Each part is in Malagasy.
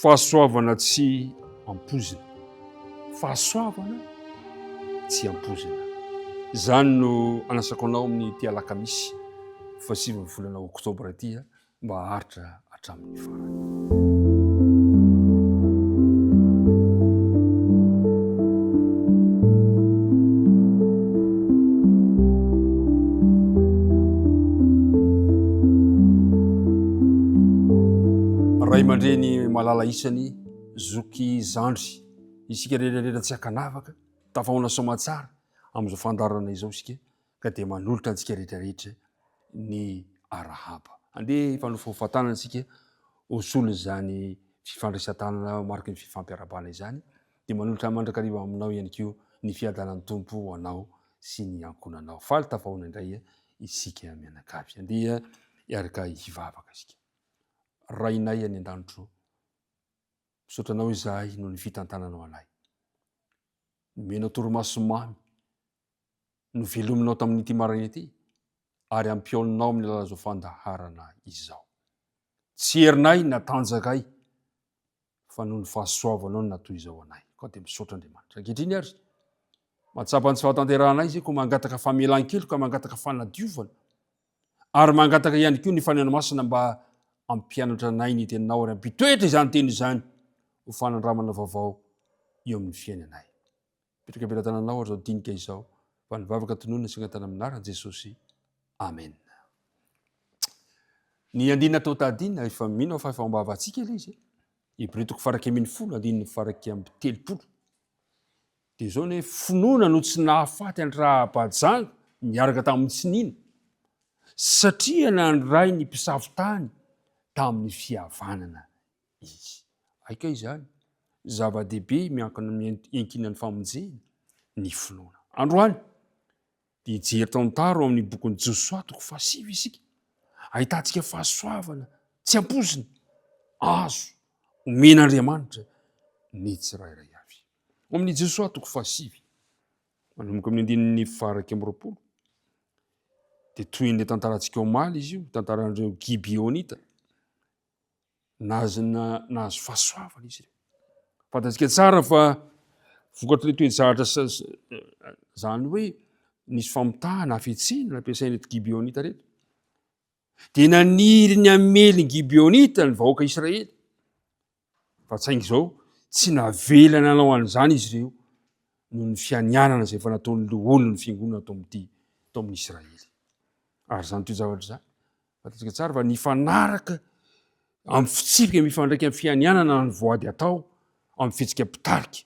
Fahasoavana tsy ampoizina. Fahasoavana tsy ampoizina. Izany no anasako anao amin'ity alakamisy fahasivin'ny volana oktobra ity mba haharitra hatramin'ny farany. Ray aman-dreny malala isany, zoky zandry, isika rehetra rehetra tsy ankanavaka, tafahoana soamatsara amin'izao fandaharana izao isika ka dia manolotra antsika rehetra rehetra ny arahaba. Andeha hifanofahofa-tanana isika ho solon'izany fifandraisan-tanana mariky ny fifampiarahabana izany, dia manolotra mandrakariva aminao ihany koa ny fiadanan'ny Tompo ho anao sy ny ankohonanao. Faly tafahoana indray isika mianakavy. Andeha hiaraka hivavaka isika. Rainay any an-danitro, misaotra anao izahay noho ny fitantananao anay. Nomenao torimaso mamy, novelominao tamin'ity maraina ity ary ampihaoninao amin'ny alalan'izao fandaharana izao. Tsy herinay na tanjakay fa noho ny fahasoavanao no natoy izao anay. Koa dia misaotra Andriamanitra. Ankehitriny ary, mahatsapa ny tsy fahatanterahanay izay koa mangataka famelan-keloka, mangataka fanadiovana ary mangataka ihany koa ny Fanahy Masina mba hampianatra anay ny teninao ary hampitoetra izany teny izany ho fanandramana vaovao eo amin'ny fiainanay. Mipetraka am-pelatananao ary izao dinika izao fa ny vavaka tononina sy angatahana amin'ny anaran'i Jesosy. Amen. Ny andinina atao tadina efa mino aho fa efa am-bavantsika ilay izy. Hebreo toko faraika ambin'ny folo andininy faraika amby telopolo. Dia izao ny hoe finoana no tsy nahafaty an-dRahabajanga niaraka tamin'ny tsy nino satria nandray ny mpisafo tany tamin'ny fihavanana izy. Hay kay izany, zava-dehibe miankina amin'ny iankinan'ny famonjena ny finoana. Androany dia hijery tantara ao amin'ny bokin'i Josoa toko fahasivy isika. Ahitantsika fahasoavana tsy ampoizina azo omen'Andriamanitra ny tsirairay avy. Ao amin'ny Josoa toko fahasivy, manomboka amin'ny andininy faha-iraika amby 20, dia tohin'ilay tantarantsika omaly izy io, tantaran'ireo Gibeonita. Nahazo nahazo fahasoavana izy ireo. Fantatsika tsara fa vokatr'ilay toe-javatra zany hoe nisy famitahana, hafetsena nampiasain'ireto Gibeonita ireto. Dia naniry ny hamely ny Gibeonita ny vahoaka Israely. Fa saingy izao, tsy navela nanao an'izany izy ireo noho ny fianianana izay efa nataon'ny loholon'ny fiangonana tao amin'ity tao amin'ny Israely. Ary izany toe-javatra izany Fantatsika tsara fa nifanaraka amin'ny fitsipika mifandraika amin'ny fianianana ny voady atao amin'ny fihetsika mpitarika.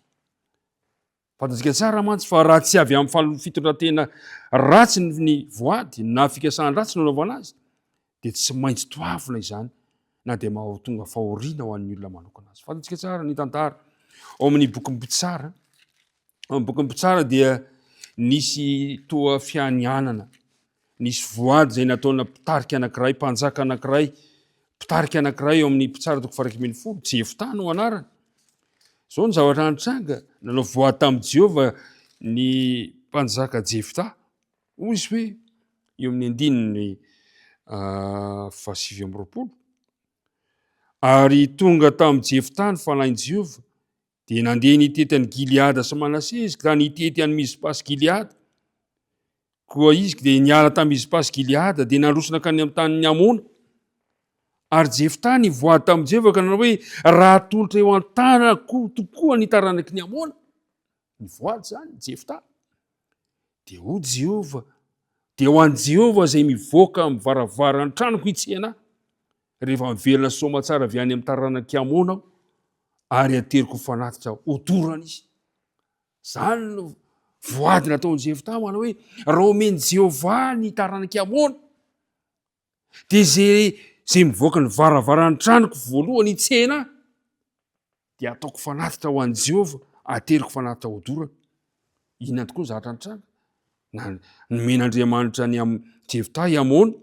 Fantatsika tsara mantsy fa raha tsy avy amin'ny fitondran-tena ratsy ny voady na fikasan-dratsy no anaovana azy dia tsy maintsy toavina izany na dia mahatonga fahoriana ho an'ny olona manokana azy. Fantatsika tsara ny tantara ao amin'ny bokin'ny Mpitsara. Ao amin'ny bokin'ny Mpitsara dia nisy toa fianianana Nisy voady izay nataona mpitarika anankiray, mpanjaka anankiray, mpitarika anankiray eo amin'ny mpitsara toko faha 11, Jefta no anarany. Izao ny zavatra nitranga, nanao voady tamin'i Jehovah ny mpanjaka Jefta. Hoy izy hoe, eo amin'ny andininy ah, fahasivy amby 20, ary tonga tamin'i Jefta ny fanahin'i Jehovah, dia nandeha nitety an'i Gileada sy Manase izy, ka nitety an'i Mizpa sy Gileada. Koa izy dia niala tamin'i Mizpa sy Gileada, dia nandroso nankany amin'ny tanin'i Amona. Ary Jeftà nivoady tamin'i Jehovah ka nanao hoe, Raha atolotra eo an-tanako tokoa ny taranaky ny Amona. Nivoady izany Jeftà. Dia hoy Jehovah, dia ho an'i Jehovah izay mivoaka amin'ny varavaran'ny tranoko hitsena ahy, rehefa miverina soamatsara avy any amin'ny taranak'i Amona aho, ary ateriko ho fanatitra hodorana izy. Izany no voady nataon'i Jeftà manao hoe, raha omen'i Jehovah ny taranak'i Amona, dia izay izay mivoaka ny varavaran'ny tranoko voalohany hitsena ahy, dia ataoko fanatitra ho an'i Jehovah, ateriko fanatitra hodorana. Inona tokoa ny zavatra nitranga? Na nomen'Andriamanitra an'i Jeftà i Amona,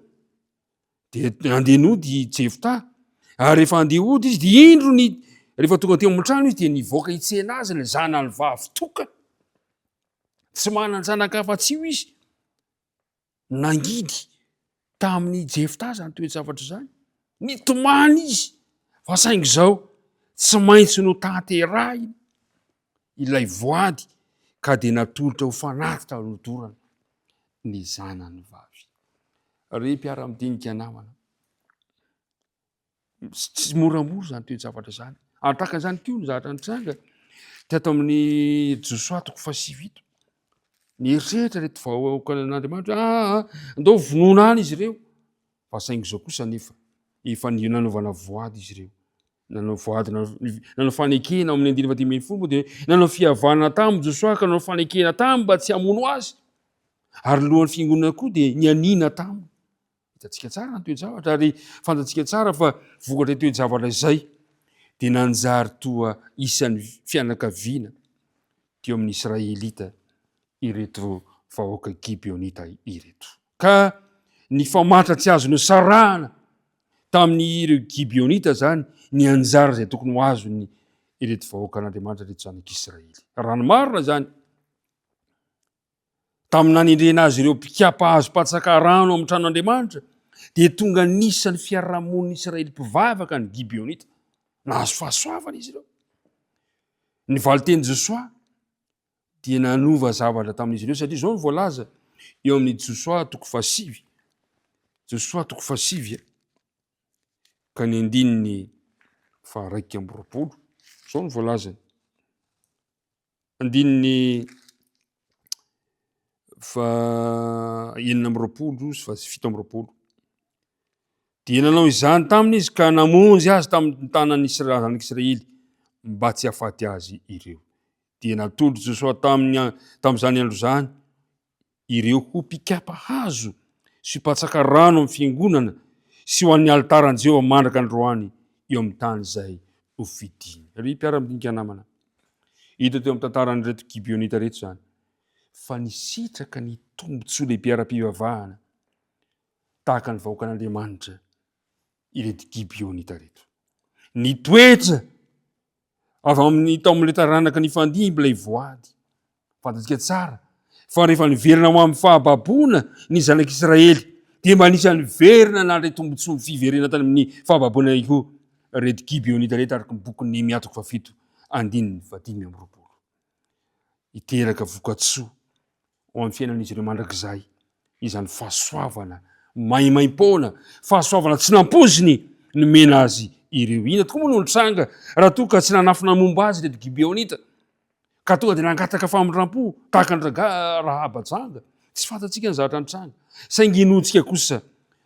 Dia nandeha nody i Jeftà, ary rehefa handeha hody izy, dia indro ny, rehefa tonga teo amin'ny trano izy, dia nivoaka hitsena azy ny zanany vavy tokana. Tsy manan-janaka afa-tsy io izy. Nangidy tamin'i Jeftà izany toe-javatra izany. Nitomany izy, fa saingy izao, Tsy maintsy notanterahina ilay voady ka dia natolotra ho fanatitra nodorana ny zanany vavy. Ry mpiara-midinika namana, tsy moramora izany toe-javatra izany. Ary tahaka izany koa ny zavatra nitranga teto amin'ny Josoa toko fahasivy ito. Nieritreritra ireto vahoakan'Andriamanitra hoe aa ah, ndao vonoina any izy ireo. Fa saingy izao kosa anefa, efa nanaovana voady izy ireo. Nanao voady, nanao fanekena ao amin'ny andininy faha-15 moa dia nanao fihavanana taminy Josoa ka nanao fanekena taminy mba tsy hamono azy. Ary ny lohan'ny fiangonana koa dia nianiana taminy. Hitantsika tsara ny toe-javatra ary fantatsika tsara fa vokatra toe-javatra izay dia nanjary toa isan'ny fianakaviana teo amin'ny Israelita ireto vahoaka Gibeonita ireto. Ka ny famatra tsy azo nosarahana tamin'ireo Gibeonita izany ny anjara izay tokony ho azony ireto vahoakan'Andriamanitra ireto zanak'Israely. Raha ny marina izany, Tamin'ny nanendrena azy ireo mpikapa hazo mpatsaka rano amin'ny tranon'Andriamanitra, dia tonga anisan'ny fiarahamonin'ny Israely mpivavaka ny Gibeonita. Nahazo fahasoavana izy ireo. Ny valin-tenin'i Josoa dia nanova zavatra tamin'izy ireo satria izao no voalaza eo amin'ny Josoa toko fahasivy. Josoa toko fahasivy ka ny andininy faharaika amby 20. Izao no voalazany. Andininy faha 26 sy faha 27. Dia nanao izany taminy izy ka namonjy azy tamin'ny tanan'ny zanak'Israely mba tsy hahafaty azy ireo. Dia natolotry Josoa tamin'ny tamin'izany andro izany ireo ho mpikapa hazo sy mpatsaka rano amin'ny fiangonana sy ho an'ny alitaran'i Jehovah mandraka androany eo amin'ny tany izay hofidiny. Ry mpiara-midinika namana, hita teo amin'ny tantaran'ireto Gibeonita ireto izany fa nisitraka ny tombontsoa lehibe ara-pivavahana tahaka ny vahoakan'Andriamanitra ireto Gibeonita ireto. Nitoetra Avy amin'ny tao amin'ilay taranaka nifandimby ilay voady. Fantatsika tsara fa rehefa niverina ho amin'ny fahababoana ny zanak'Israely dia mba anisan'ny niverina nandray tombontsoa ny fiverenana tany amin'ny fahababoana ihany koa ireto Gibeonita ireto araka ny bokin'i Nehemia toko fahafito andininy fahadimy amby 20. Hiteraka vokatsoa ho amin'ny fiainan'izy ireo mandrakizay izany fahasoavana maimaimpoana, fahasoavana tsy nampoiziny nomena azy ireo. Inona tokoa moa no nitranga raha toa ka tsy nanafina momba azy ireto Gibeonita, ka tonga dia nangataka famindram-po tahaka ny Rahaba janga? Tsy fantatsika ny zavatra nitranga, saingy inoantsika kosa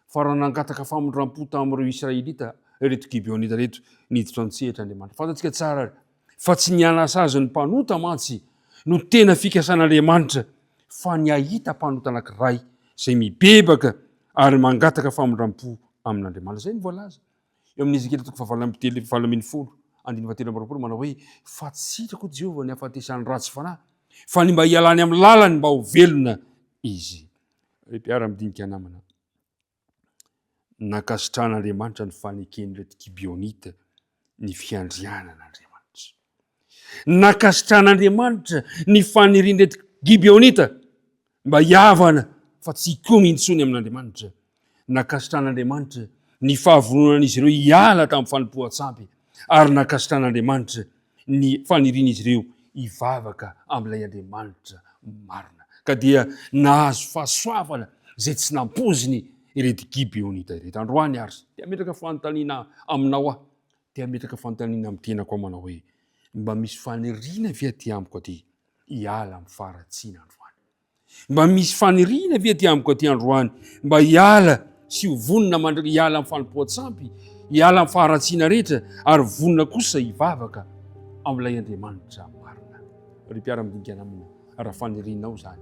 fa raha nangataka famindram-po tamin'ireo Israelita ireto Gibeonita ireto, niditra an-tsehatra Andriamanitra. Fantatsika tsara ary fa tsy ny hanasazy ny mpanota mantsy no tena fikasan'Andriamanitra fa ny hahita mpanota anankiray izay mibebaka ary mangataka famindram-po amin'Andriamanitra. Izay no voalaza eo amin'ny Ezekiela toko fahavalo amby telo 18 andininy fahatelo amby 20 manao hoe fa tsy sitrako Jehovah ny hahafatesan'ny ratsy fanahy fa ny mba hialany amin'ny lalany mba ho velona izy. Ry mpiara-midinika namana, Nankasitrahan'Andriamanitra ny faneken'ireto Gibeonita ny fiandrianan'Andriamanitra. Nankasitrahan'Andriamanitra ny fanirian'ireto Gibeonita mba hihavana fa tsy hikomy intsony amin'Andriamanitra. Nankasitrahan'Andriamanitra ny fahavononan'izy ireo hiala tamin'ny fanompoan-tsampy ary nankasitrahan'Andriamanitra ny fanirian'izy ireo hivavaka amin'ilay Andriamanitra marina. Ka dia nahazo fahasoavana izay tsy nampoiziny ireto Gibeonita ireto. Androany ary, te hametraka fanontaniana aminao aho, te hametraka fanontaniana amin'ny tenako aho manao hoe, mba misy faniriana ve aty amiko aty hiala amin'ny faharatsiana androany? Mba misy faniriana ve aty amiko aty androany mba hiala sy ho vonona mandra hiala amin'ny fanompoan-tsampy, hiala amin'ny faharatsiana rehetra ary vonona kosa hivavaka amin'ilay Andriamanitra marina. Ry mpiara-midinika namana, raha fanirianao izany,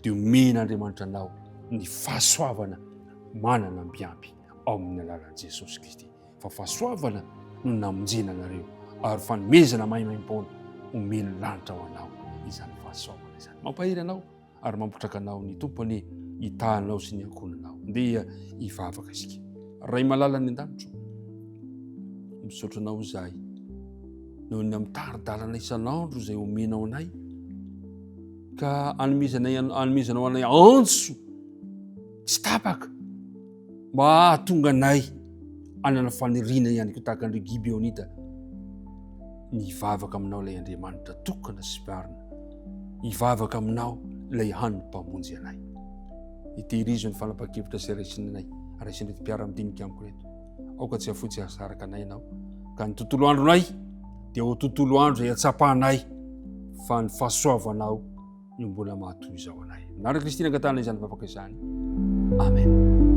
dia omen'Andriamanitra anao ny fahasoavana manana ambiampy ao amin'ny alalan'i Jesosy Kristy. Fa fahasoavana no namonjena anareo ary fanomezana maimaimpoana omen'ny lanitra ho anao izany fahasoavana izany. Mampahery anao ary mampitraka anao ny Tompo anie hitaha anao sy ny ankohonanao. Ndeha hivavaka isika. Ray malala any an-danitro, misaotra anao izahay noho ny amin'ny tari-dalana isan'andro izay omenao anay ka anomezanay anomezanao anay antso tsy tapaka Mba hahatonga anay hanana faniriana ihany koa tahaka an'ireo Gibeonita. Ny hivavaka aminao ilay Andriamanitra tokana sy marina. Hivavaka aminao ilay hany Mpamonjy anay. Itehirizo ny fanapahan-kevitra izay raisinay, raisin'ireto mpiara-midinika amiko ireto. Aoka tsy hafoy tsy hahasaraka anay ianao. Ka ny tontolo andronay dia ho tontolo andro izay hatsapanay fa ny fahasoavanao no mbola mahatoy izao anay. Anarana Kristy nangatahana izany vavaka izany. Amen.